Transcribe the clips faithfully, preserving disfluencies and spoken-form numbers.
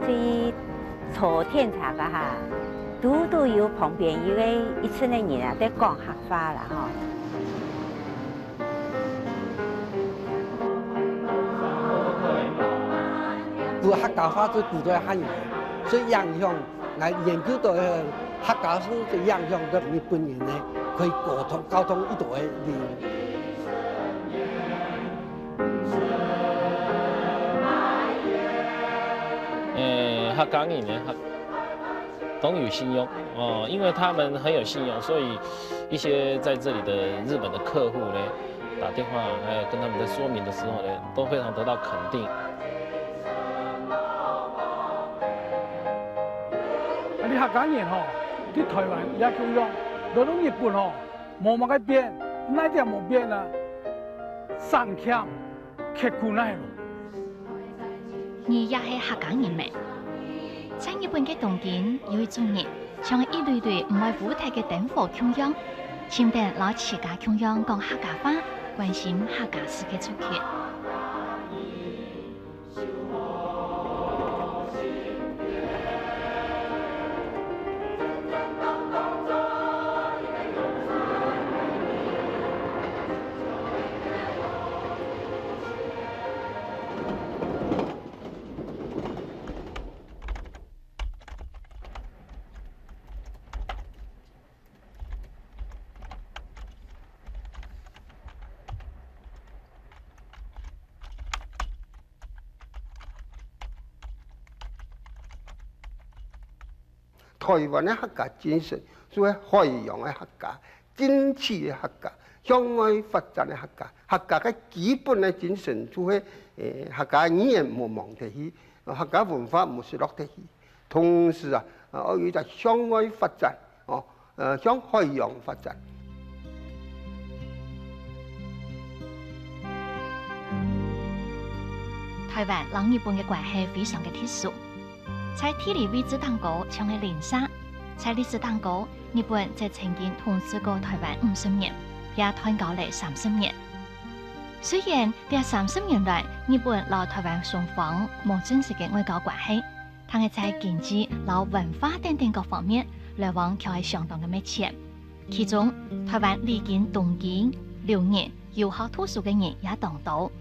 去坐電車个哈，堵堵有旁邊一個一陣个人啊，在講客話啦吼。有客家話就堵到漢人，所以影響，來研究到客家話就影響到日本人呢，可以溝通，溝通一道个理由。 呃，客家人呢，客-，都有信用哦，因為他們很有信用，所以一些在這裡的日本的客戶呢，打電話，還有跟他們在說明的時候呢，都非常得到肯定。啊，你客家人吼，在台灣也共樣，來到日本吼，無麼个變，哪點無變啊？省儉，刻苦耐勞。 你也係客家人咩？在日本个東京，有一種人，像一蕊蕊毋會烏忒个燈火共樣，深得摎自家共樣講客家話、關心客家事个族群。 台灣个客家精神，就係海洋个客家，進取个客家，向外發展个客家。客家个基本个精神就係，呃，客家語言無忘忒去，客家文化無失落忒去。同時啊，呃，愛有一隻向外發展，哦，呃，向海洋發展。台灣摎日本个關係非常个特殊。 在地理位置頂高像係鄰舍，在歷史頂高，日本就曾經統治過台灣五十年，也斷交了三十年。雖然這三十年來，日本摎台灣雙方無正式个外交關係，但係在經濟摎文化等等各方面，來往卻係相當个密切。 其中，台灣離經東京、留日、遊學讀書个人也當多。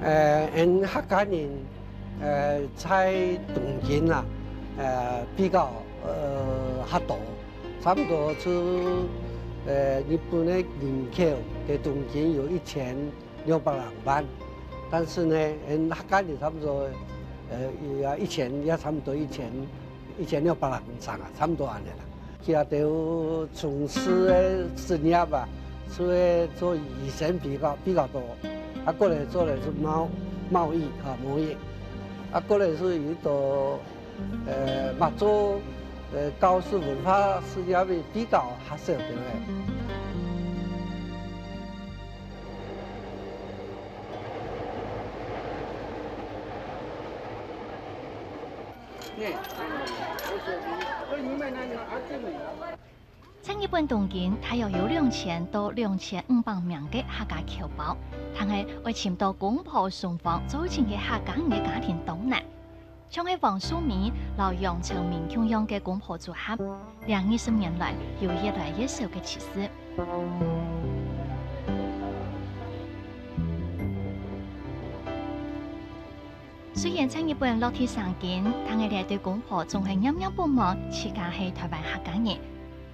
呃，𠊎客家人，呃，在東京啊，呃，比較，呃，較多，差不多就，呃，日本个人口在東京有一千 六百零萬。但是呢，𠊎客家人差不多，呃，也一千，也差不多一千，一千六百零上下，差不多恁樣啦。佢兜從事个職業啊，就係做醫生比較，比較多，啊，過來做个係貿，貿易啊，貿易，啊，過來係有一個，呃，嘛做，呃，教師文化事業个比較較少个。 在日本東京，大約有兩千到兩千五百名个客家僑胞，但係愛尋到公婆雙方做親个客家人个家庭當難。 像係黃淑美摎楊秋明共樣个公婆組合，這二十年來有越來越少个趨勢。雖然在日本落地生根，但係這對公婆總係念念不忘自家係台灣客家人。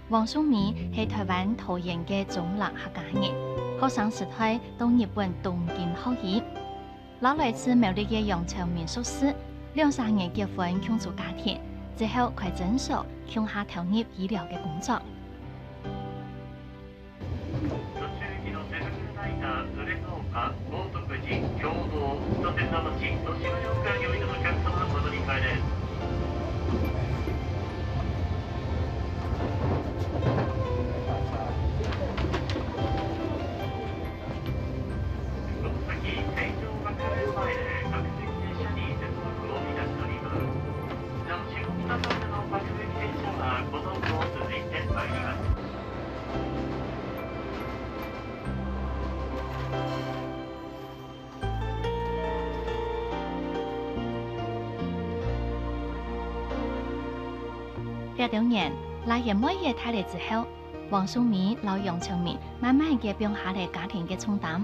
黃淑美係台灣桃園个中壢客家人，學生時代到日本東京學醫。 摎來自苗栗个楊秋明熟事，兩儕人結婚共組家庭，之後開診所，共下投入醫療个工作。六年，倈仔妹仔大了之後，黃淑美摎楊春明慢慢个放下了家庭个重擔。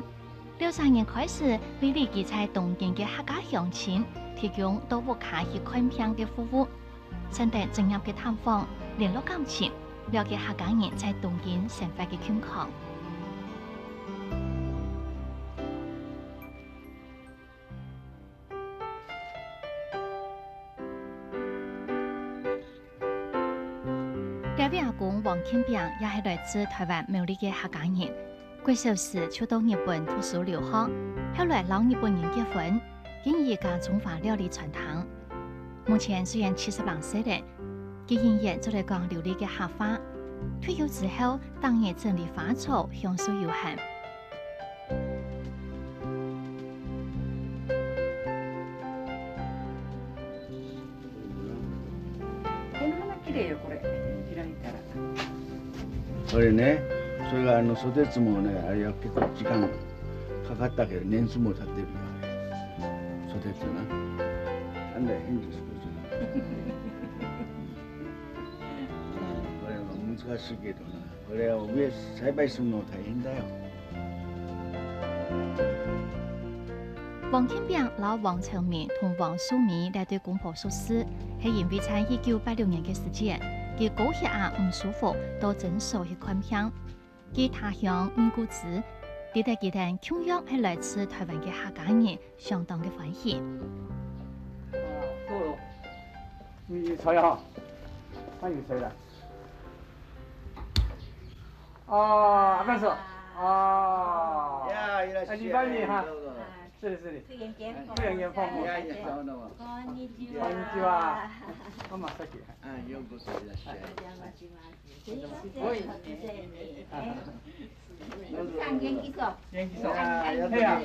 六十年開始，為了佢在東京个客家鄉親提供到屋下去看病个服務，順帶專業个探訪，聯絡感情，了解客家人在東京生活个情況。 這位阿公黃慶炳也係來自臺灣苗栗个客家人。國小時就到日本讀書留學，後來摎日本人結婚，經營一家中華料理餐廳。目前雖然七十零歲了，佢仍然做得講流利个客話。退休之後，逐日整理花草，享受悠閒。 毛が綺麗よ、これ。開いたら。これね、それがあの袖相撲ね、あれは結構時間かかったけど、年数も経ってるよ。袖ってな。あんな変です、これ。これは難しいけどな。 これを植え、栽培するの大変だよ。黃慶炳摎黃春明同黃淑美這對公婆熟識，係因為在一九八六年个時節，佢高血壓毋舒服，到診所去看病。佢他鄉義古寺，知得佢兜共樣係來自臺灣个客家人， 相當个歡喜。你坐哈，歡迎坐啦。哦，阿幹叔，哦，呀，いらっしゃい。哎，你歡迎哈。どうぞ。是的，是的。突然間，突然間碰面。いやいや、そんなもん。こんにちは。こんにちは。ママ、さっき。あ、ようこそいらっしゃい。お邪魔します。すいません、突然に。 元気そう。元気そう。あ、やっと元気。はい。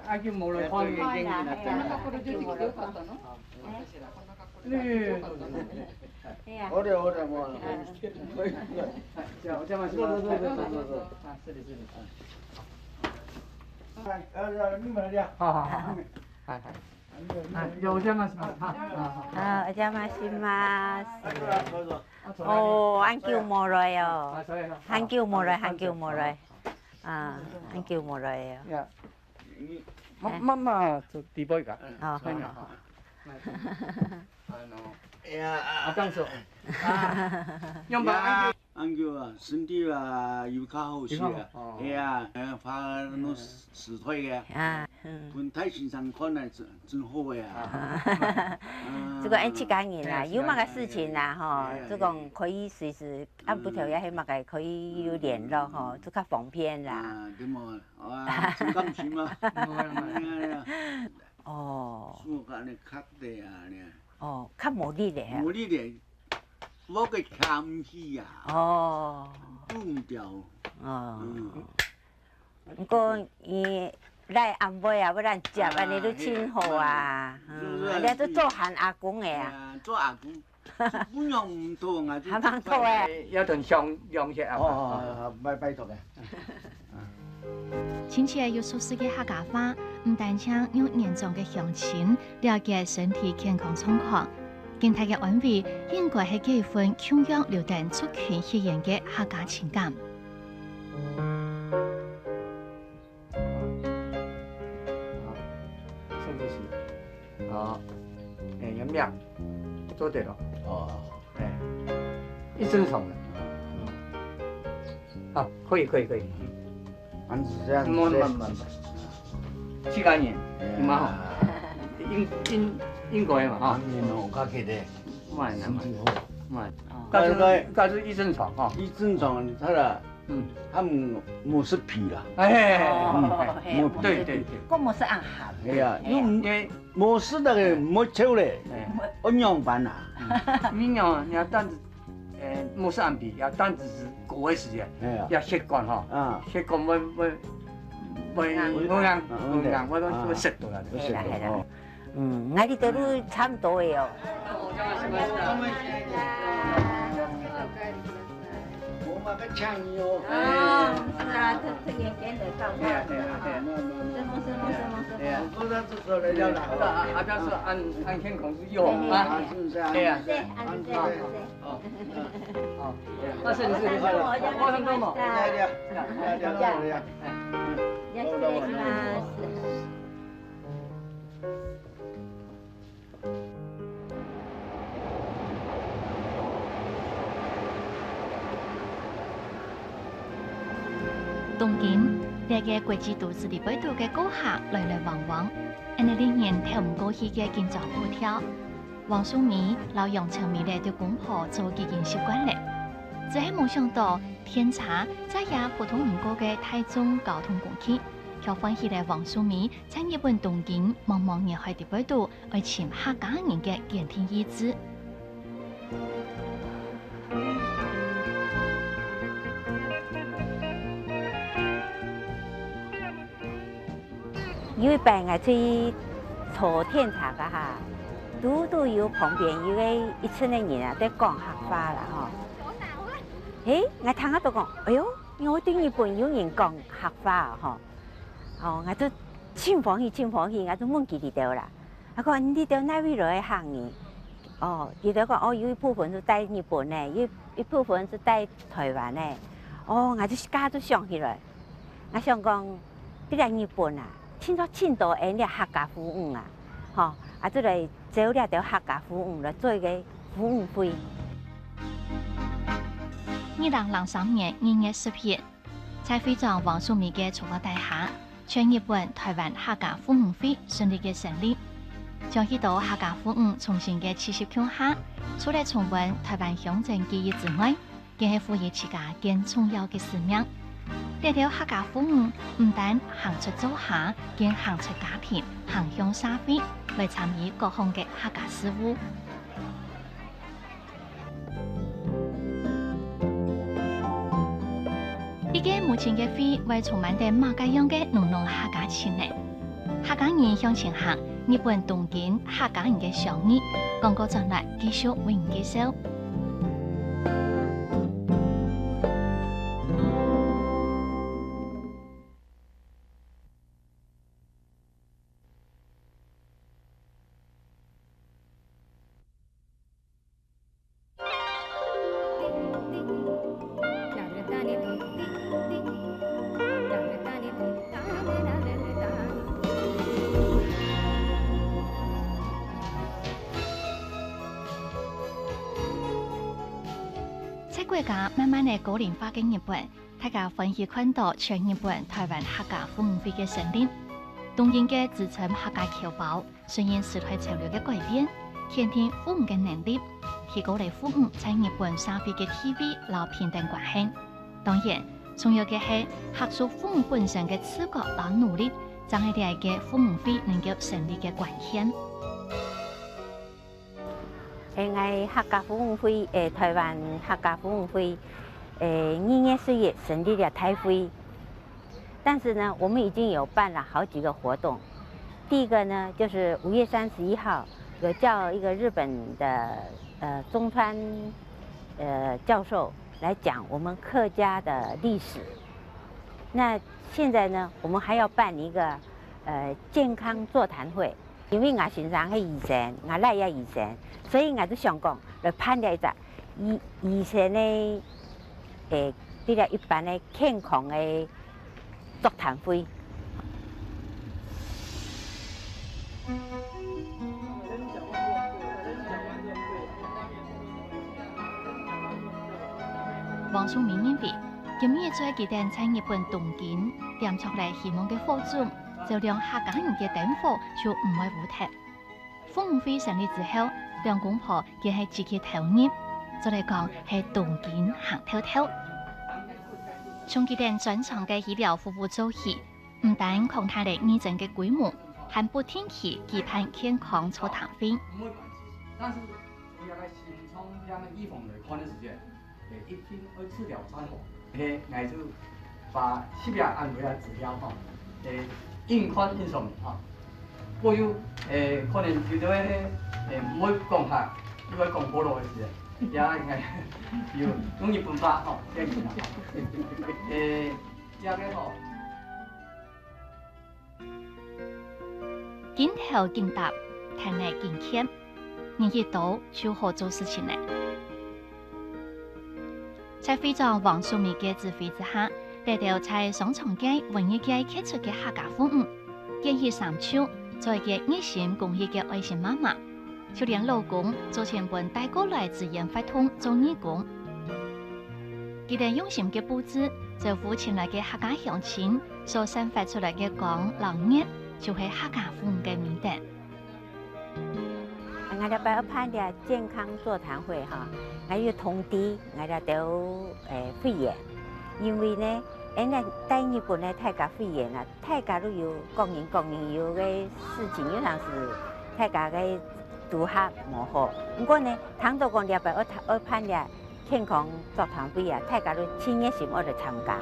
あ、今日もろい。元気になってる。こんな格好で出てきてよかったの？ねえ。ほら、ほら、もう。じゃあ、お邪魔します。どうぞ、どうぞ、どうぞ、どうぞ。あ、失礼、失礼。はい、あ、じゃあ、今、じゃあ。はあ、はあ、はあ。はい、はい。あ、じゃあ、お邪魔します。はあ、はあ、はあ。あ、お邪魔します。どうぞ。 哦，恁久無來哦。啊，所以，恁久無來，啊，恁久無來。啊，恁久無來哦。呀，媽，媽媽，這底背个。哦，好，好，好。あの、いや、あ、あかんそう。あ、四番。いや、あんきは、身体は、よかほしい。よかほ。いや、え、發の死退个。啊，嗯。分大先生看來真，真好个啊。啊。這个恁自家人啊，哎呀，有麼个事情啊，吼，哎呀，就講可以隨時，啊，不頭也係麼个可以有聯絡吼，嗯，就較方便啦。啊，對無？啊，真感謝嘛。哎呀，哎呀。哦。手甲恁樣卡咧啊，恁樣。哦，較無力咧。無力咧，我个徛毋起啊。哦。拄毋著。哦。嗯。 毋過，伊來安慰啊，欲咱接，啊，恁樣都真好啊。係啊，嗯，係啊，恁樣都做還阿公个啊。係啊，做阿公，係本樣毋做啊，就還蠻好个。要等鄉，鄉下啊。哦，哦，哦，拜，拜託个。親切又熟識个客家話，毋單淨讓年長个鄉親了解身體健康狀況，更大个安慰應該係這份共樣留等族群血緣个客家情感。 好，深呼吸。好，哎，有没有？做得了。哦。哎，一伸手了。嗯。好，可以，可以，可以。蛮仔細啊，慢慢，慢慢。時間呢？哎呀。你蠻好。應，應，應該嘛，哈。難免哦，較激烈。慢，慢，慢。慢。哦。但是，但是一伸手，哈。一伸手，他的 嗯。啊，無，無食皮啦。哎，哦，嗯，嘿，無皮。對，對，對。講無食恁鹹。哎呀，哎呀。因為無食那個無臭嘞，哎。愛仰般啊？嗯。你仰，你要擔子，哎，無食恁皮，要擔子係高个時間，哎呀。要血管吼，啊。血管會，會，會，硬。會硬，啊，會硬，會，會，啊。會塞到啦。會塞到，係啦，係啦。哦。 嗯，𠊎這兜都差毋多个哦。个醬油。啊，是啊，这这眼睛得照顾。对啊，对啊，对啊。什么什么什么什么。对啊。我不知道这说了要哪个。啊，啊，表示按按健康是有啊。啊，是不是啊？对啊。对，啊，是这样，是这样。哦，哦，那是你是不是？我想说嘛。对啊，对啊，对啊，对啊。哎。よろしくお願いします。 東京，這个國際都市裡背肚个過客來來往往，恁呢令人透毋過氣个緊張步調。黃淑美摎楊秋美咧對公婆做已經習慣咧，只係無想到電車再也普通毋過个大眾交通工具， 卻喚起了黃淑美在日本東京茫茫人海裡背肚愛尋客家人个堅定意志。有一擺𠊎出去坐電車該下，堵堵有旁邊有个一陣个人啊，在講客話啦吼。誒，𠊎聽啊都講，哎喲， 因為對日本有人講客話啊吼，哦，𠊎就盡歡喜，盡歡喜，𠊎就問佢兜啦。啊，講你兜哪位來个客人？哦，佢兜講，哦，有一部分係在日本呢，有一部分係在台灣呢。哦，𠊎就自家就想起來，𠊎想講，這个日本啊，盡多盡多𠊎這客家婦女啊，吼，啊，就來招這兜客家婦女來做一个婦女會。二零零三年二月十日， 在會長黃淑美个策劃底下，全日本台灣客家婦女會順利个成立。將許多客家婦女重新个聚集共下，除了重溫台灣鄉鎮記憶之外，更係賦予自家更重要个使命。這兜客家婦女毋單行出灶下，更行出家庭，行向社會，來參與各項个客家事務。 一個母親个會會充滿等麼个樣个濃濃客家情呢？客家人向前行，日本東京客家人个相遇，廣告轉來繼續為你介紹。 在國家慢慢个高齡化个日本， 大家歡喜看著全日本台灣客家婦女會个成立。東京个資深客家僑胞順應時代潮流个改變，肯定婦女个能力，提高了婦女在日本社會个地位摎平等關係。當然，重要个係，客屬婦女本身个自覺摎努力，正係這個婦女會能夠成立个關鍵。 誒，𠊎客家婦女會，誒，台灣客家婦女會，誒，二月十一成立了大會。但是呢，我們已經有辦了好幾個活動。第一個呢，就是五月三十一號，有叫一個日本的，呃，中川，呃，教授來講我們客家的歷史。那現在呢，我們還要辦一個，呃，健康座談會。 因為𠊎先生係醫生，𠊎倈也醫生，所以𠊎就想講來辦這一隻醫醫生个，誒，這個一般个健康个座談會。 黃淑美認為，今日就係佢等在日本東京點著了希望个火種，照亮客家人个燈火就毋會烏忒。婦女會成立之後，兩公婆更係積極投入，做得講係東京行透透。從佢等專長个醫療服務做起，毋單擴大了義診个規模，還不定期舉辦健康座談會。 主要个心臟病个預防來看个時間，誒，一定愛治療上好。誒，𠊎就把這邊恁多个資料吼，誒，硬看硬上吼。過有，誒，可能有兜个，誒，毋會講客，又愛講學老个時間，呀，你看，有，用日本話吼，叫日本話。誒，這个吼。緊頭緊答，趁个緊欠，人一多就好做事情了。在會長黃淑美个指揮之下，這兜在商場界、文藝界傑出个客家婦女，結起衫袖，做一個一心公益个愛心媽媽。 就連老公做前分帶過來支援活動做義工。佢兜用心个佈置，招呼前來个客家鄉親所散發出來个光摎熱，就係客家風个味道。𠊎這擺愛辦這健康座談會哈，𠊎有通知𠊎這兜誒會員，因為呢，誒，𠊎帶日本个大家會員啊， 大家都有各人各人有个事情，有當時大家个組合無好。毋過呢，聽到講這擺愛，愛辦這健康座談會啊，大家都盡熱心愛來參加。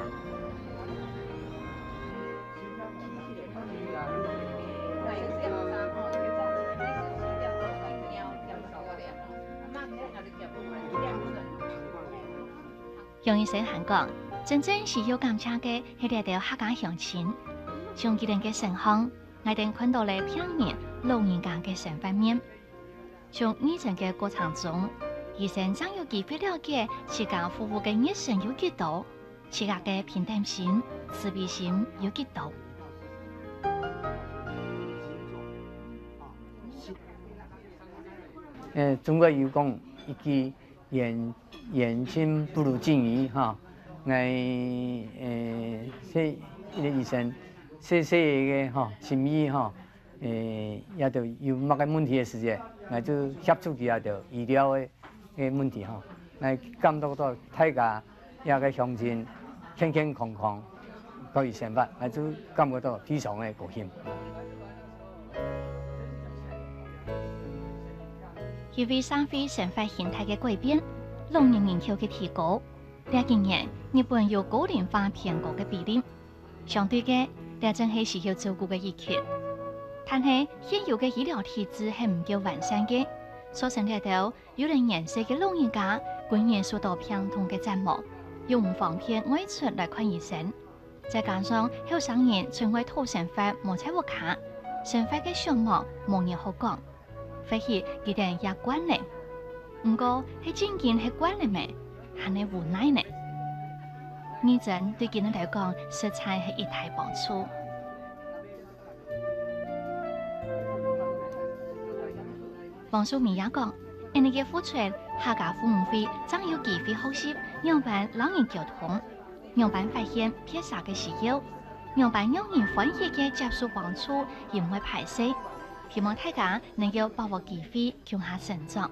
楊醫生還講，真正需要感謝个係這兜客家鄉親，從佢兜个身項，𠊎兜看到了病人、老人家个生活面。從義診个過程中，醫生正有機會了解自家服務个熱忱有幾多，自家个平等心、慈悲心有幾多。 呃，中國有講一句，「遠，遠親不如近憂」哈。𠊎，呃，細，一個醫生，細細个哈，心意哈，呃，也就有麼个問題个時節，𠊎就協助佢也就醫療个，个問題哈。𠊎感覺到大家 這个鄉親健健康康，可以生活，𠊎就感覺到非常个高興。因為社會生活形態个改變，老年人口个提高，這幾年日本有高齡化偏高个比例。相對个，這正係需要照顧个一群。但係現有个醫療體制係毋夠完善个，造成這兜 有了年歲个老人家，歸日受到病痛个折磨，又毋方便外出來看醫生。再加上後生人出外討生活無在屋下，生活个向往無人好講，或許佢兜也慣了。毋過，係真經係慣了咩？還係無奈呢？義診對佢兜來講，實在係一大幫助。 黃淑美也講，恁呢个付出，客家婦女會正有機會學習仰般摎人溝通，仰般發現別儕个需要，仰般讓人歡喜个接受幫助，又毋會敗勢。希望大家能夠把握機會，共下成長。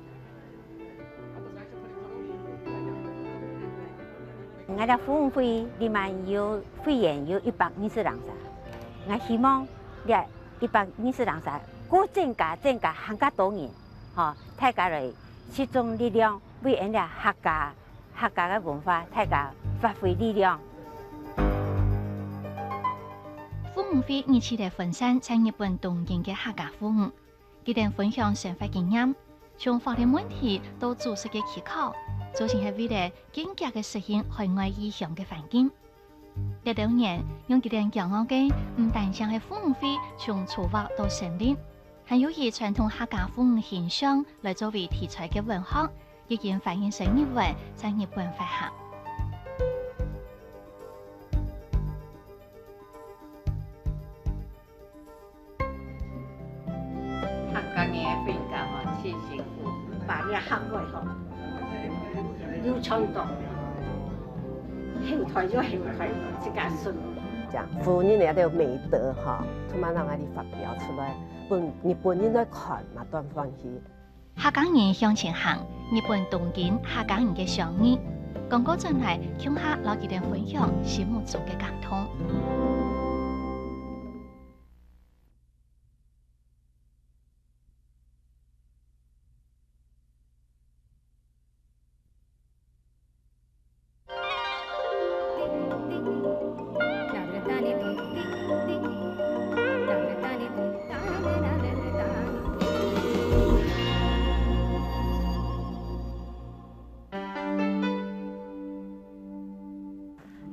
𠊎兜婦女會裡面有會員有一百二十零儕，𠊎希望這一百二十零儕，過增加增加還較多人，吼，大家來集中力量，為𠊎兜客家，客家个文化，大家發揮力量。婦女會日時來分散在日本東京个客家婦女， 佢兜分享生活經驗，從法律問題到煮食个技巧，做成係為了更加个適應海外異鄉个環境。這兜年，讓佢兜驕傲个，毋單淨係婦女會從籌劃到成立，還有以傳統客家婦女形象來作為題材个文學，已經翻譯成日文，在日本發行。 客家人个婚嫁吼，盡辛苦，把這客話吼，流傳到後代又後代，自家孫。這樣，婦人个這个美德吼，同埋讓𠊎兜發表出來，分日本人來看嘛，當歡喜。客家人向前行，日本東京客家人个相遇，廣告轉來，共下摎佢兜分享心目中个感動。 大家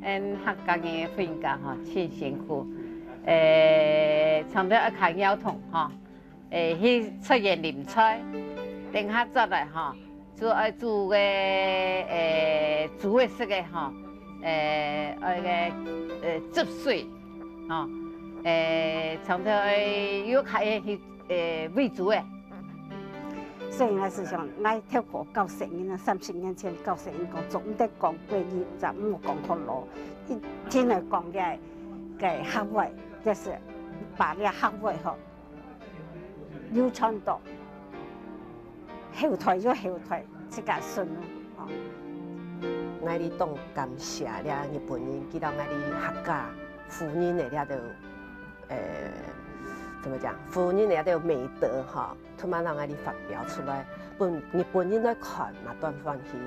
𫣆客家人个婚嫁吼，盡辛苦。誒，常常愛牽腰痛吼，誒，去出遠門菜，等下轉來吼，就愛煮个，誒，煮个食个吼，誒，愛个，誒，汁水吼，誒，常常愛又開去，誒，餵豬个。 所以𠊎係想，𠊎頭過教細人啊，三十年前教細人講，做毋得講國語，就毋好講學老，一定愛講个，个客話，就是把這客話吼，流傳到後代又後代，自家孫咯，吼。𠊎哩當感謝這日本人，佢摎𠊎哩客家婦人个這兜，呃，怎麼講，婦人个這兜美德吼。 同埋摎𠊎哩發表出來，分日本人來看嘛，當歡喜。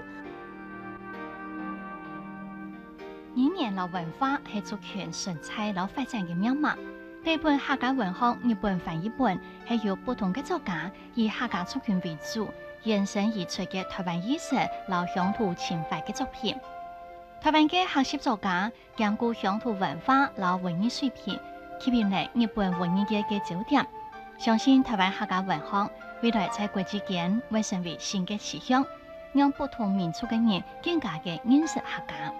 語言摎文化係族群存在摎發展个命脈。這本客家文學日本翻譯本，係由不同个作家以客家族群為主，延伸而出个臺灣意識摎鄉土情懷个作品。臺灣个客籍作家 兼顧鄉土文化摎文藝水平，吸引了日本文藝界个焦點。相信臺灣客家文學未來在國際間會成為新个趨向，讓不同民族个人更加个認識客家。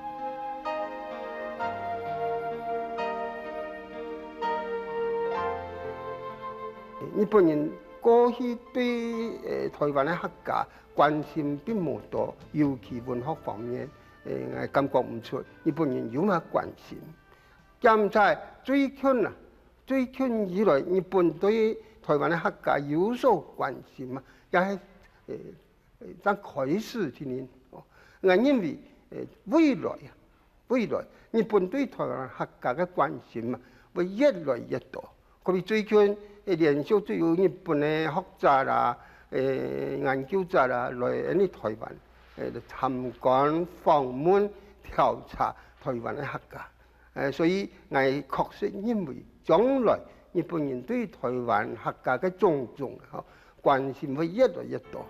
日本人過去對，呃，臺灣个客家關心並無多，尤其文學方面，呃，𠊎感覺毋出日本人有麼關心。 兼且最近啊，最近以來，日本對臺灣个客家有所關心啊，也係，呃，呃，正開始定定。哦，𠊎認為，呃，未來啊，未來日本對臺灣客家个關心啊，會越來越多。可比最近，呃，連續都有日本个學者啦，呃，研究者啦，來𫣆俚臺灣，呃，參觀、訪問、調查臺灣个客家。 呃，所以𠊎確實認為，將來日本人對臺灣客家个種種，吼，關心會越來越多。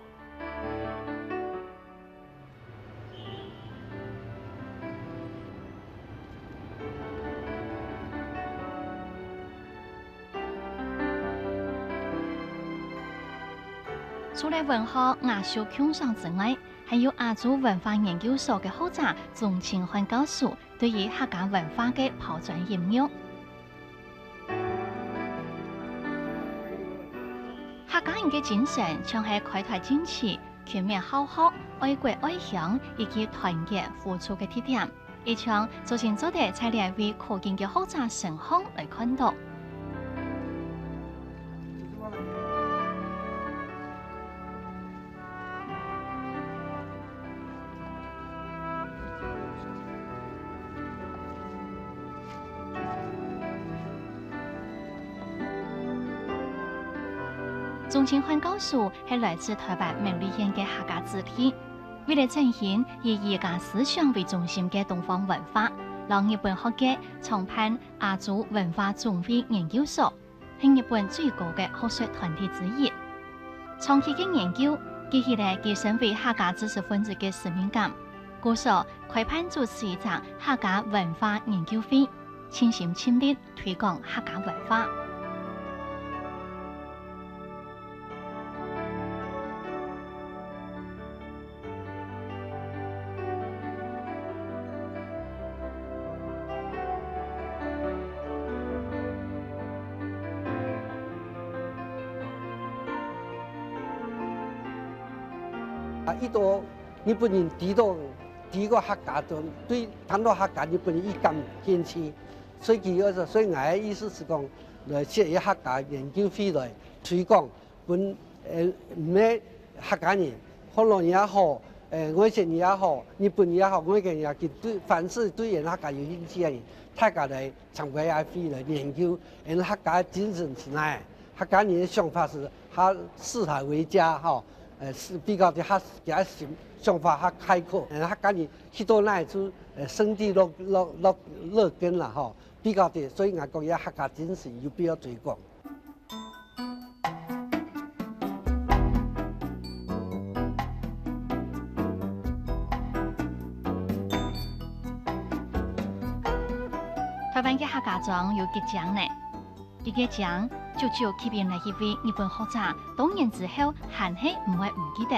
除了文學雅俗共賞之外，還有亞洲文化研究所个學者鍾清漢教授 對於客家文化个拋磚引玉。客家人个精神像係開拓進取、勤勉好學、愛國愛鄉以及團結付出个特點，一項足真做得在這位可敬个學者身項來看到。 鍾清漢教授係來自臺灣苗栗縣个客家子弟，為了振興以儒家思想為中心个東方文化，摎日本學界創辦亞洲文化總會研究所， 係日本最高个學術團體之一。長期个研究，激起了佢身為客家知識分子个使命感，故所開辦主持一場客家文化研究會，盡心盡力推廣客家文化。 啊，一到日本人知道，知个客家，對，談到客家，日本人一感興趣，所以佢，所以𠊎个意思係講，來設一个客家研究會來推廣 分，呃，毋係客家人，學老人也好，呃，外省人也好，日本人也好，外國人也好，佢對，凡係對𫣆客家有興趣个人，大家來參加這會來研究，𫣆客家精神係哪，客家人个想法係較四海為家吼，呃，係比較个較，較想，想法較開闊，𫣆客家人去到哪就，呃，生地落，落，落，落根啦吼，比較个，所以𠊎講這客家精神有必要推廣。 啊，台灣个客家庄有幾靚呢？這個靚，足足吸引了一位日本學者，多年之後還係毋會毋記得。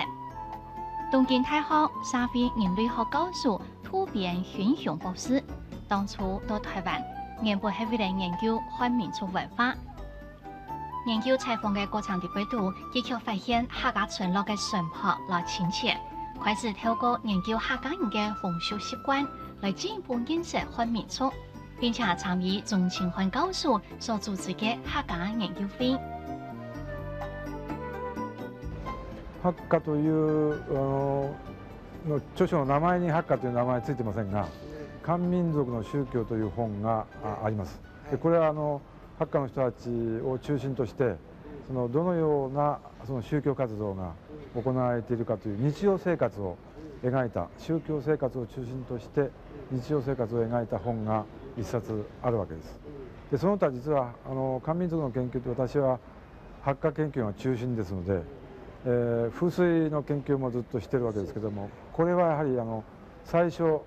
東京大學社會人類學教授渡邊薰雄博士，當初到台灣，原本係為了研究漢民族文化。研究採訪个過程裡背肚，佢卻發現客家村落个淳樸摎親切，開始透過研究客家人个風俗習慣，來進一步認識漢民族。 並且參與鍾清煥教授所主持个客家研究會。ハッカという、あの、の著書の名前にハッカという名前ついてませんが、漢民族の宗教という本が、あ、あります。で、これは、あの、ハッカの人たちを中心として、その、どのような、その宗教活動が行われているかという日常生活を描いた、宗教生活を中心として日常生活を描いた本が一冊あるわけです。で、その他、実は、あの、漢民族の研究って、私はハッカ研究が中心ですので、えー、風水の研究もずっとしてるわけですけども、これはやはり、あの、最初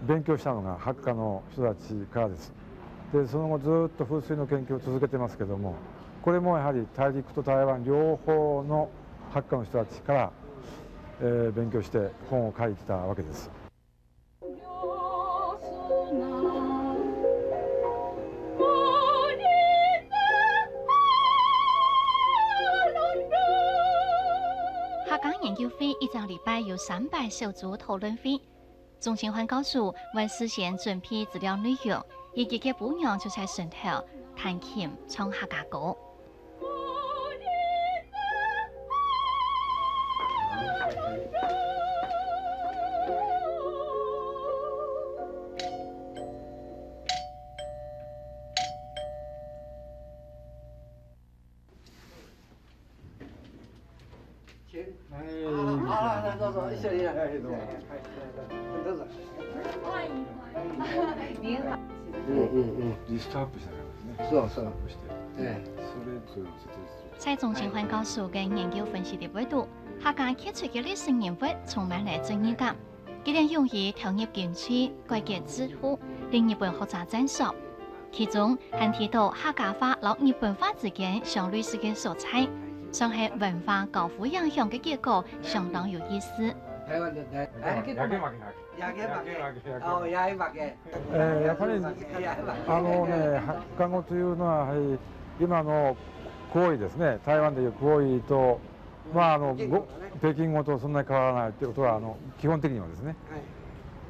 勉強したのがハッカの人たちからです。で、その後、ずっと風水の研究を続けてますけども、これもやはり大陸と台湾、両方のハッカの人たちから、えー、勉強して本を書いてたわけです。 客家研究會一隻禮拜有三擺小組討論會，鍾清煥教授會事先準備資料內容，佢自家本人就在脣頭彈琴、唱客家歌。 请。哎，好，好，来坐坐，谢谢。哎，坐。哎，坐坐。欢迎，欢迎。您好。嗯嗯嗯。リストアップしたからね。そうそう。リストアップして。ええ。それぞれの説明する。在鍾清煥教授个研究分析裡背肚，客家傑出个歷史人物充滿了正義感。 佢等勇於投入經費、改革制度，令日本學者讚賞。其中還提到客家話摎日本話之間相類似个所在，算係文化交互影響个結果，相當有意思。台灣的台，野毛家。野毛家。哦，野毛家。えー、やっぱり、あのね、は漢語というのは、はい、今の国語ですね、台湾でいう国語と、まあ、あの、語、北京語とそんなに変わらないってことは、あの、基本的にはですね、はい。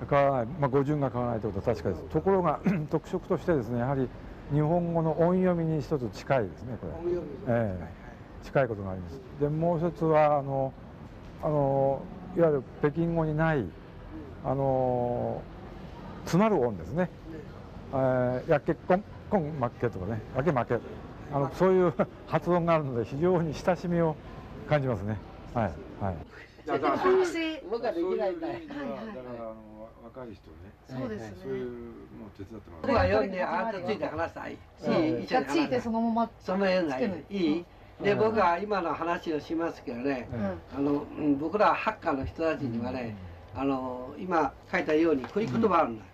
変わらない、まあ、語順が変わらないってことは確かです。ところが、特色としてですね、やはり日本語の音読みに一つ近いですね、これ。音読み。ええ、近いことがあります。で、もう一つは、あの、あの、いわゆる北京語にない、あの、詰まる音ですね。えー、やけこん、こんまっけとかね、やけまけ。あの、そういう発音があるので、非常に親しみを感じますね。はい、はい。だからそういう、僕はできないんだよ。そういう意味では、だから、あの、若い人ね、そうですね。そういうのを手伝っても僕はらう。読んで、あなたついて話したらいい。そう。いい、一緒に話したらいい。じゃあついてそのままそのようなつけない。いい。で、僕は今の話をしますけどね、うん。あの、うん、僕らハッカーの人たちにはね、あの、今書いたように、こういう言葉あるんだ。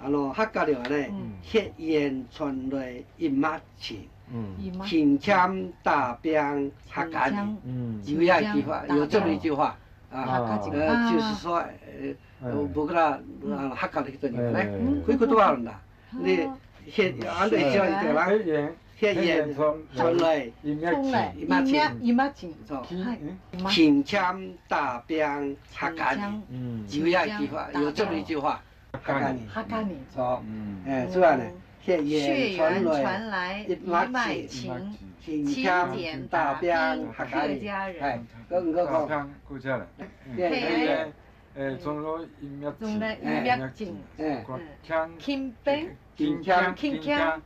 うん。あの、ハッカーではね、うん。血緣傳來一脈情。うん。今勤儉打拚客家人。うん。有一句话，有这么一句话啊，客家人呃，啊就是说，呃，嗯。僕ら、あの、ハッカーの人にはね、ええ。こういう言葉あるんだ。で、血、あんた一緒に言ってごらん。血缘、血缘传来一脈情。一脈情。一脈情。そう。金、はいん？勤儉打拚客家人。勤儉うん。有一句话，有这么一句话，客家人。客家人。そう。うん。えー、そうやね。血血缘缘传来传来一一脉脉情，情，勤俭打拚客家人。客家人はい。跟我讲。打拚客家人。对对血缘、えー、その一脈情。その一脈情。えこの勤、勤勉、え勤勉、勤勉、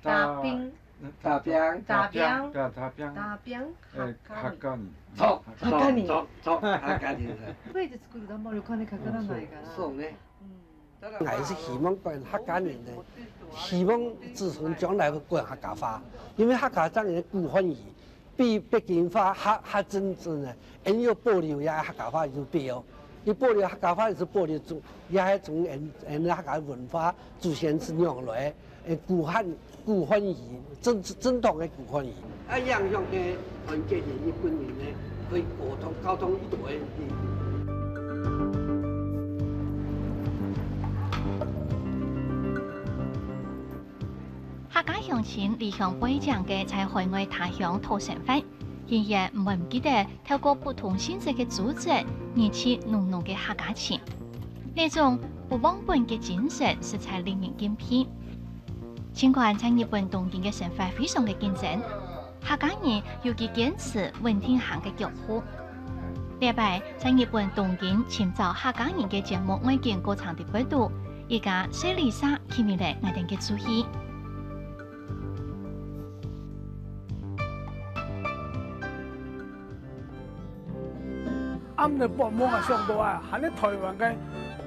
打拚、打拚。打拚、打拚、打拚、打拚。えー、客家人。そう、客家人そう、そう、客家人。全て作るとあんまりお金かからないから。そうね。うん当然也是希望讲客家人呢，希望子孙将来会讲客家话，因为客家话个古汉语比北京话还、还真正呢，还有保留呀客家话有必要。佢保留客家話，也係保留祖，也係從𠊎，𠊎客家文化祖先係仰來，誒，古漢，古漢語，正，正統个古漢語。啊，影響个團結人、日本人呢，可以溝通，溝通一路个。客家鄉親離鄉背井个在海外他鄉討生活， 佢也毋會毋記得透過不同性質个組織，日積濃濃个客家情。這種不忘本个精神實在令人敬佩。儘管在日本東京个生活非常个競爭，客家人有佢堅持穩定行个腳步。這擺在日本東京尋找客家人个節目外景過程裡背肚，一家細旅社吸引了𠊎等个注意。 暗个半夢啊，想到啊，還係台灣个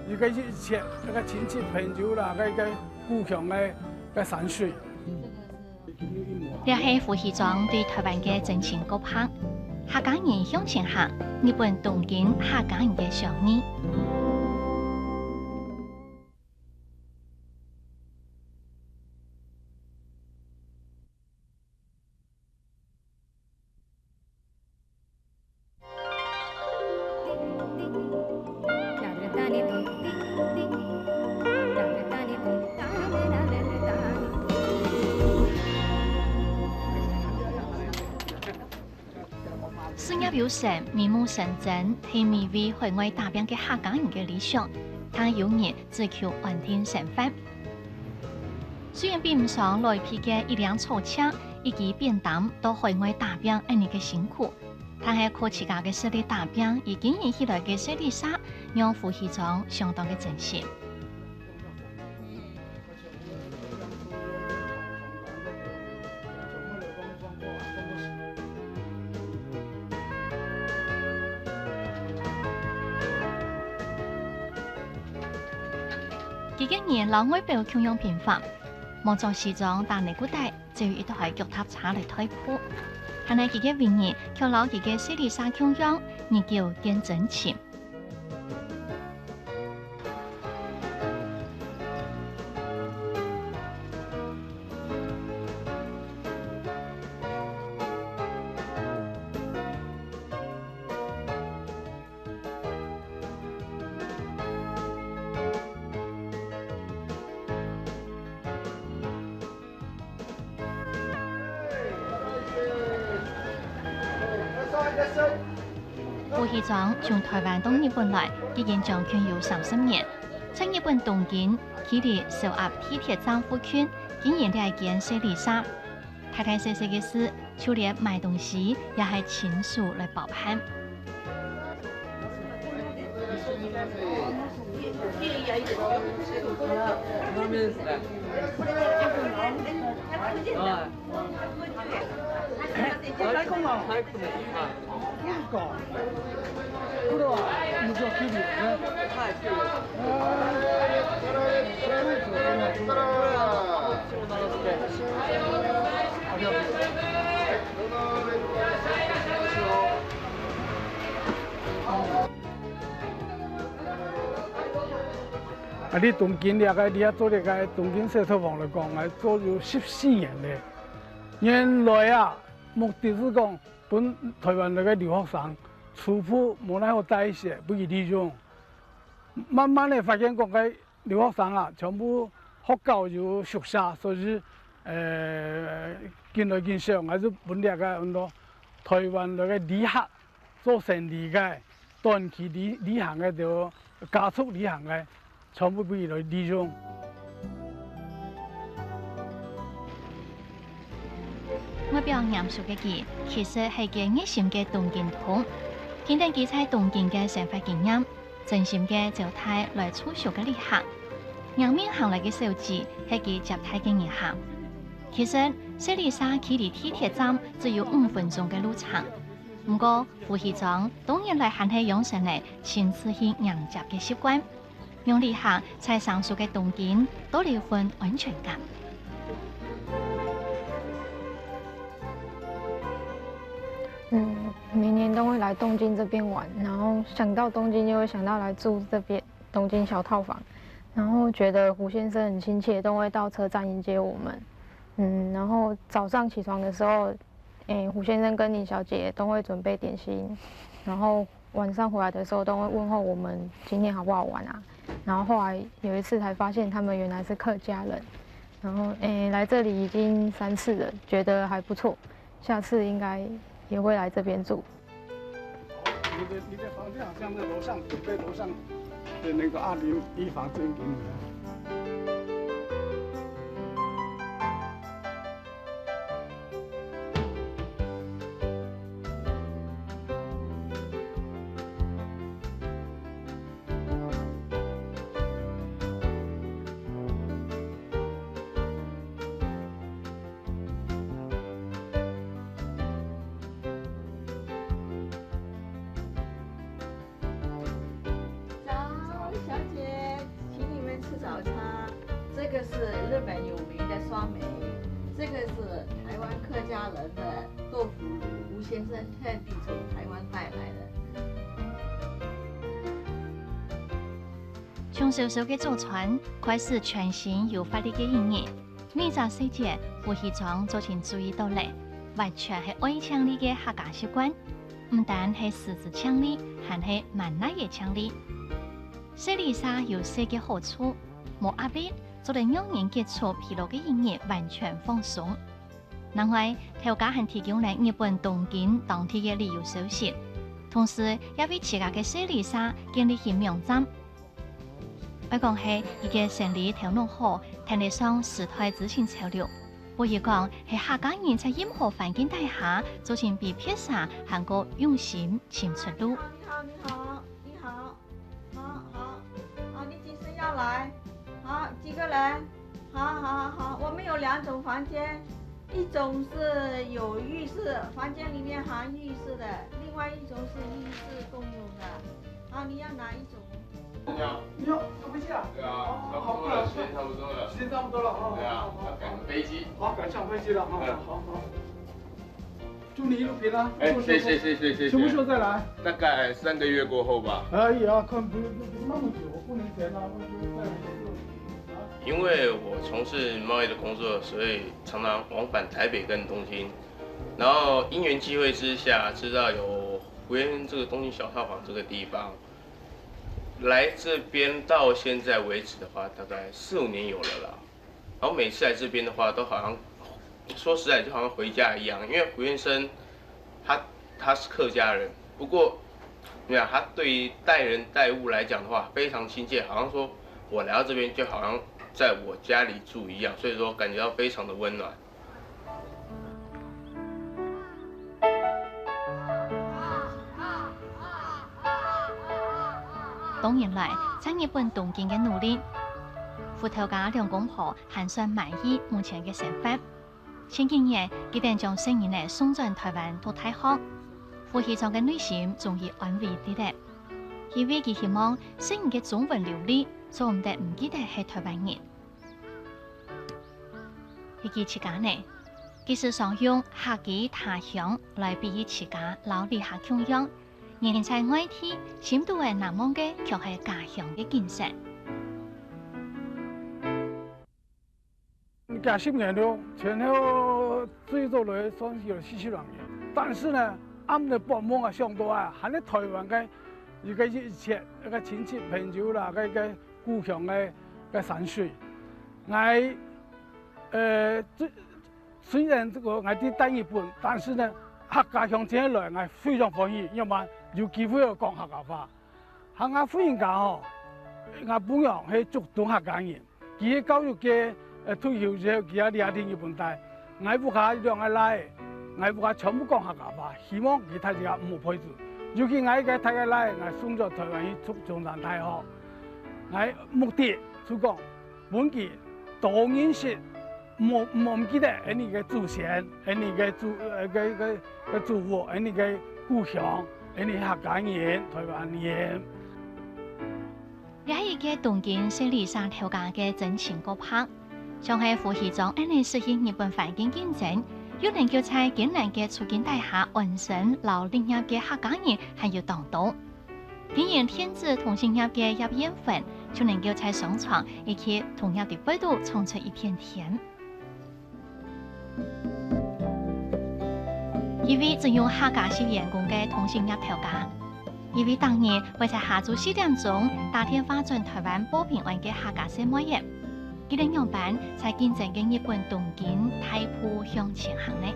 一個一切，那個親戚朋友啦，該個故鄉个，个山水。這係胡希章對台灣个真情告白。客家人向前行，日本東京客家人个相遇。 事業有成、美夢成真，係每位海外打拚个客家人个理想，但有人只求安定生活。雖然比毋上老一輩个一輛草車、一支扁擔到海外打拚恁呢个辛苦，但係靠自家个實力打拚，已經營起來个細旅社，讓胡希章相當个珍惜。 佢个人摎外表共樣平凡，無著西裝打呢褲帶，只有一台腳踏車來代步。但係佢个為人卻摎佢个細旅社共樣，日久見真情。 胡希章從台灣到日本來，已經將近有三十年。在日本東京，距離首爾地鐵站附近，經營這間細旅社。大大細細个事，就連買東西也係親手來包辦。 啊，你東京這個，你也做這個東京寫作房來講，啊，做有十四年咧。原來啊，目的係講，分台灣來个留學生，初步無奈何帶一些，分佢利用。慢慢个發現講，該留學生啊，全部學校有宿舍，所以，呃，緊來緊少，還係分這個很多台灣來个旅客 做生理个、短期旅，旅行个，就家族旅行个，全部分佢來利用。外表嚴肅个佢，其實係個熱心个東京通。憑等佢在東京个生活經驗，真心个招待來住宿个旅客。迎面行來个小姐係佢接待个人客。其實，細旅社距離地鐵站只有五分鐘个路程。 毋過，胡希章當然來還係養成了親自去迎接个習慣，讓旅客在生疏个東京多了一份安全感。嗯，每年都会来东京这边玩，然后想到东京就会想到来住这边东京小套房，然后觉得胡先生很亲切，都会到车站迎接我们。嗯，然后早上起床的时候，诶，胡先生跟林小姐都会准备点心，然后晚上回来的时候都会问候我们今天好不好玩啊。然后后来有一次才发现他们原来是客家人，然后诶，来这里已经三次了，觉得还不错，下次应该也会来这边住。你的你的房间好像在楼上，准备楼上的那个二零一房间给你。早，小姐，请你们吃早餐。这个是日本有名的酸梅，这个是台湾客家人的豆腐乳，吴先生特地从台湾带来的。从小小个早餐开始，全新有活力个一日。每只细节，胡喜庄早前注意到了，完全系爱请你个客家习惯。毋单系实质请你，还系满哪个请你。 食里茶有食个好处，無壓力，做得让人结束疲劳个一日完全放鬆。另外，頭家還提供了日本東京當地个旅遊消息，同時也為自家个食里茶建立起網站。愛講係一个生理頭腦好，聽得上時代資訊潮流，不如講係客家人在任何環境底下，做成比別儕還過用心尋出路。你好，你好，你好。 好，好，好，你几时要来？好，几个人？好，好，好，好，我们有两种房间，一种是有浴室，房间里面含浴室的，另外一种是浴室共用的。好，你要哪一种？你好，你好，上飞机啊？对啊，哦，差不多了，好，时间差不多了。时间差不多了，哦，对啊，好，好，要赶飞机。好，赶上飞机了，好，嗯。好，好。 祝你一路平安。哎，祝你一路谢谢，谢谢，谢谢。什么时候再来？大概三个月过后吧。哎呀，看不，不，不那么久，过年前啊，会不会再来？因为我从事贸易的工作，所以常常往返台北跟东京。然后因缘际会之下，知道有胡先生这个东京小套房这个地方。来这边到现在为止的话，大概四五年有了啦。 然后每次来这边的话，都好像，说实在，就好像回家一样，因为胡先生他，他是客家人，不过，你看，他对于待人待物来讲的话，非常亲切，好像说我来到这边就好像在我家里住一样，所以说感觉到非常的温暖。 多年來，在日本東京个努力，胡頭家兩公婆還算滿意目前个生活。前幾年，佢等將細人仔送轉臺灣讀大學，胡喜庄个內心終於安慰滴仔，因為佢希望細人个中文流利，做毋得毋記得係臺灣人。佢自家呢，佢時常用客居他鄉來比喻自家摎旅客共樣， 人在外地，心肚个難忘个卻係家鄉个景色。幾十年了，前後最早來算有四十零年，但是呢，暗个半夢啊，想到啊，還係臺灣个一个一切，一个親戚朋友啦，个个故鄉个个山水，𠊎，呃，最 雖然這个𠊎在大日本，但是呢，客家鄉親來，𠊎非常歡喜，因為有機會講客家話。客家婦人家吼，𠊎餔娘係竹東客家人，佢係教育界，呃，退休之後，佢也離開日本待。𠊎屋下兩个倈，𠊎屋下全部講客家話，希望佢大家毋好背祖。尤其𠊎个大个倈，𠊎送到臺灣去讀中山大學。𠊎目的就講，分佢多認識 毋好，毋好毋記得𠊎俚个祖先，𠊎俚个祖，呃，个，个，个祖屋，𠊎俚个故鄉，𠊎俚客家人、臺灣人。這一个東京食里社頭家个真情告白，像係胡喜庄恁呢適應日本環境競爭，又能夠在艱難个處境底下安身摎立業个客家人還有當多。經營電子通訊業个葉燕芬，就能夠在商場以及同業个背肚衝出一片天。一位只用客家籍員工个通訊業頭家，一位逐日會在下晝四點鐘打電話轉臺灣報平安个客家細妹仔，佢等仰般在競爭个日本東京大步向前行呢？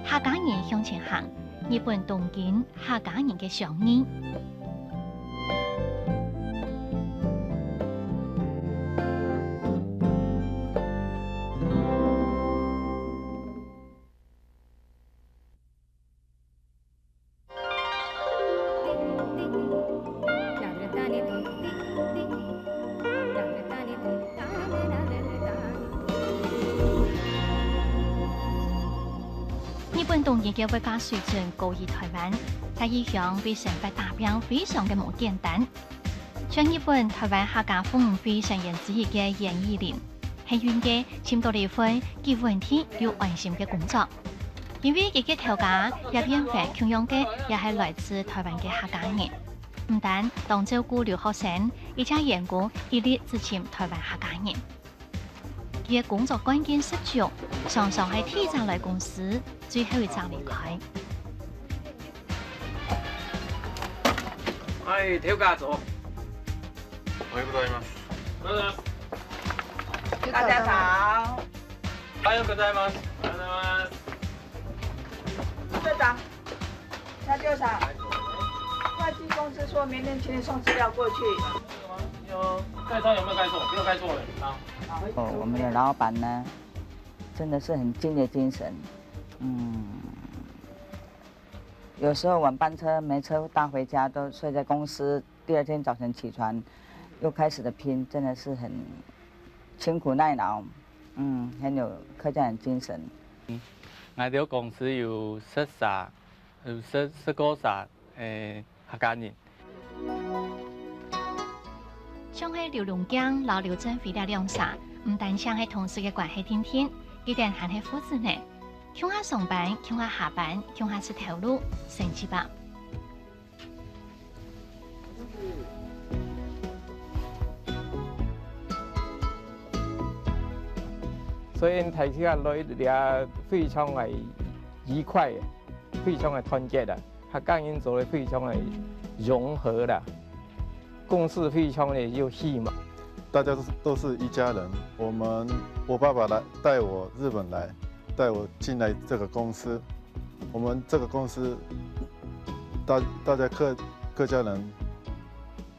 客家人向前行，日本東京客家人个相遇。 日本東京个物價水準高於臺灣，在異鄉為生活打拚非常个無簡單。全日本臺灣客家婦女會成員之一个顏以玲，幸運个尋到了一份既穩定又安心个工作。因為佢个頭家葉燕芬共樣个也係來自臺灣个客家人，毋單當照顧留學生，一隻員工一律只尋臺灣客家人。 佢个工作環境十足，常常係第一隻來公司，最後一隻離開。哎，頭家早。おはようございます。大家早。おはようございます。社長。 他就想，会计公司说明天请你送资料过去。盖章有没有盖错？没有盖错了。好。哦，我们的老板呢，真的是很敬业精神。嗯，有时候晚班车没车搭回家，都睡在公司，第二天早晨起床又开始的拼，真的是很辛苦耐劳。嗯，很有客家人精神。 𠊎兜公司有十儕，有十，十過儕，誒，客家人。像係劉龍江摎劉振輝這兩儕，毋單淨係同事个關係定定，佢等還係父子呢，共下上班，共下下班，共下食頭路，成績吧。 所以大家來這非常个愉快，非常个團結啊！客家人做得非常个融合啦，公司非常个有希望。大家都是，都是一家人。我们，我爸爸来，带我日本来，带我进来这个公司。我们这个公司，大，大家客，客家人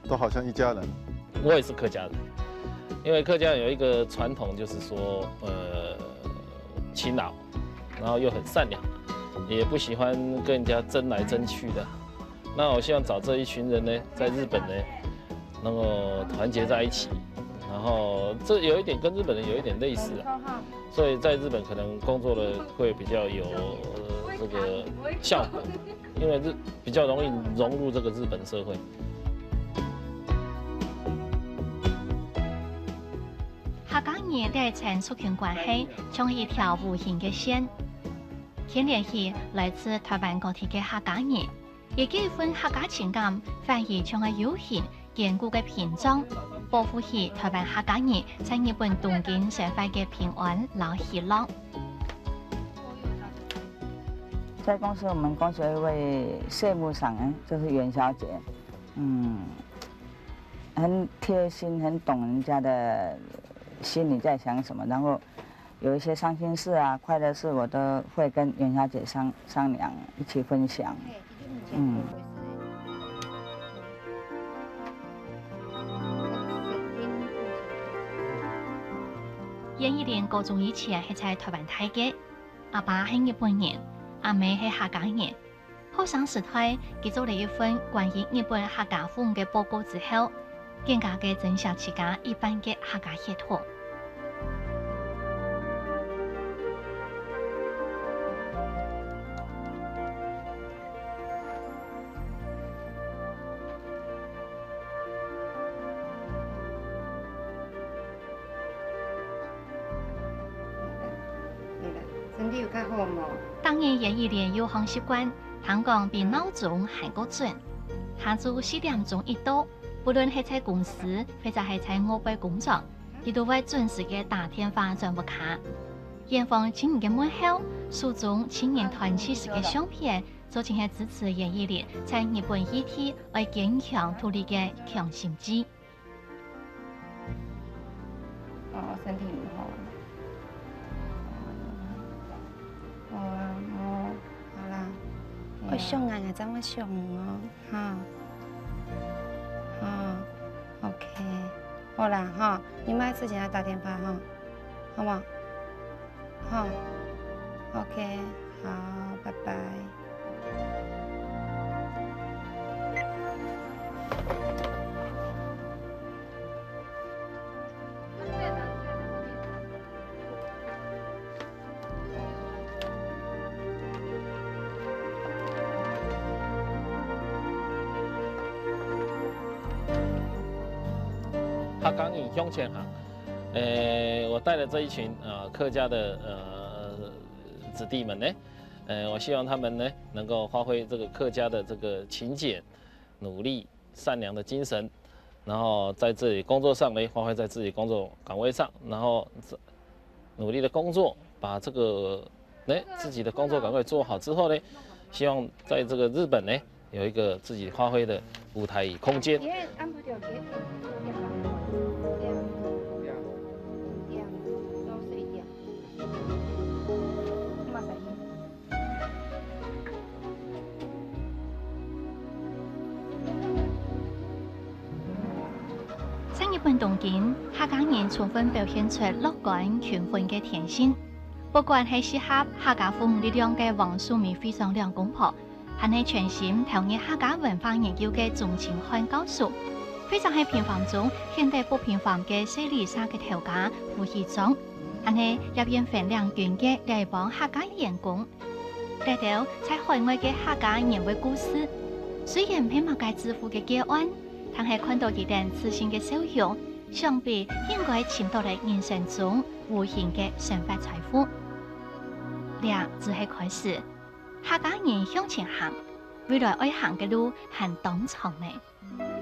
都好像一家人。我也是客家人，因为客家人有一个传统，就是说，呃，勤劳，然后又很善良，也不喜欢跟人家争来争去的。那我希望找这一群人呢，在日本呢，能够团结在一起，然后这有一点跟日本人有一点类似啊，所以在日本可能工作的会比较有，呃，这个效果。 因为日，比较容易融入这个日本社会。客家人這一層族群關係，像係一條無形个線，牽連起來自臺灣各地个客家人，也將一份客家情感，反而像係有形堅固个屏障，保護起臺灣客家人在日本東京生活个平安摎喜樂。 在公司，我们公司有一位谢幕长，哎，就是元宵节，嗯，很贴心，很懂人家的心里在想什么，然后有一些伤心事啊、快乐事，我都会跟元宵节商，商量，一起分享。嗯。 顏以玲高中以前係在臺灣大个，阿爸係日本人，阿姆係客家人。學生時代，佢做了一份關於日本客家婦女个報告之後，更加个珍惜自家一半个客家血統。 你来，身體有較好無？逐日袁以琳有項習慣，聽講比鬧鐘還過準。下晝四點鐘一到，不論係在公司，或者係在外背工作，佢都會準時个打電話轉屋下。遠方親人个問候，手中親人團聚時个相片，就親自支持袁以琳在日本異地愛堅強獨立个強心劑。 哦，身體毋好。哦，哦，好啦。會想啊，𠊎正會想哦，哈。哈，OK，好啦，哈，你買之前來打電話哈，好無？好，OK，好，拜拜。 客家人向前行。呃，我帶了這一群，呃，客家的，呃，子弟們呢，呃，我希望他們呢，能夠發揮這個客家的這個勤儉、努力、善良的精神，然後在這裡工作上呢，發揮在自己工作崗位上，然後努力的工作，把這個，呢，自己的工作崗位做好之後呢，希望在這個日本呢，有一個自己發揮的舞台與空間。在日本東京，客家人充分表現出樂觀勤奮个天性。不管係適合客家婦女力量个黃淑美會長兩公婆，還係全心投入客家文化研究个鍾清漢教授，或者係平凡中顯得不平凡个細旅社个頭家胡喜章，還係葉燕芬領軍个這幫客家員工， 這兜在海外个客家人物故事，雖然毋係麼个致富个個案，但係看到佢等自信个笑容，想必應該尋到了人生中無形个生活財富。這只係開始，客家人向前行，未來愛行个路還當長呢。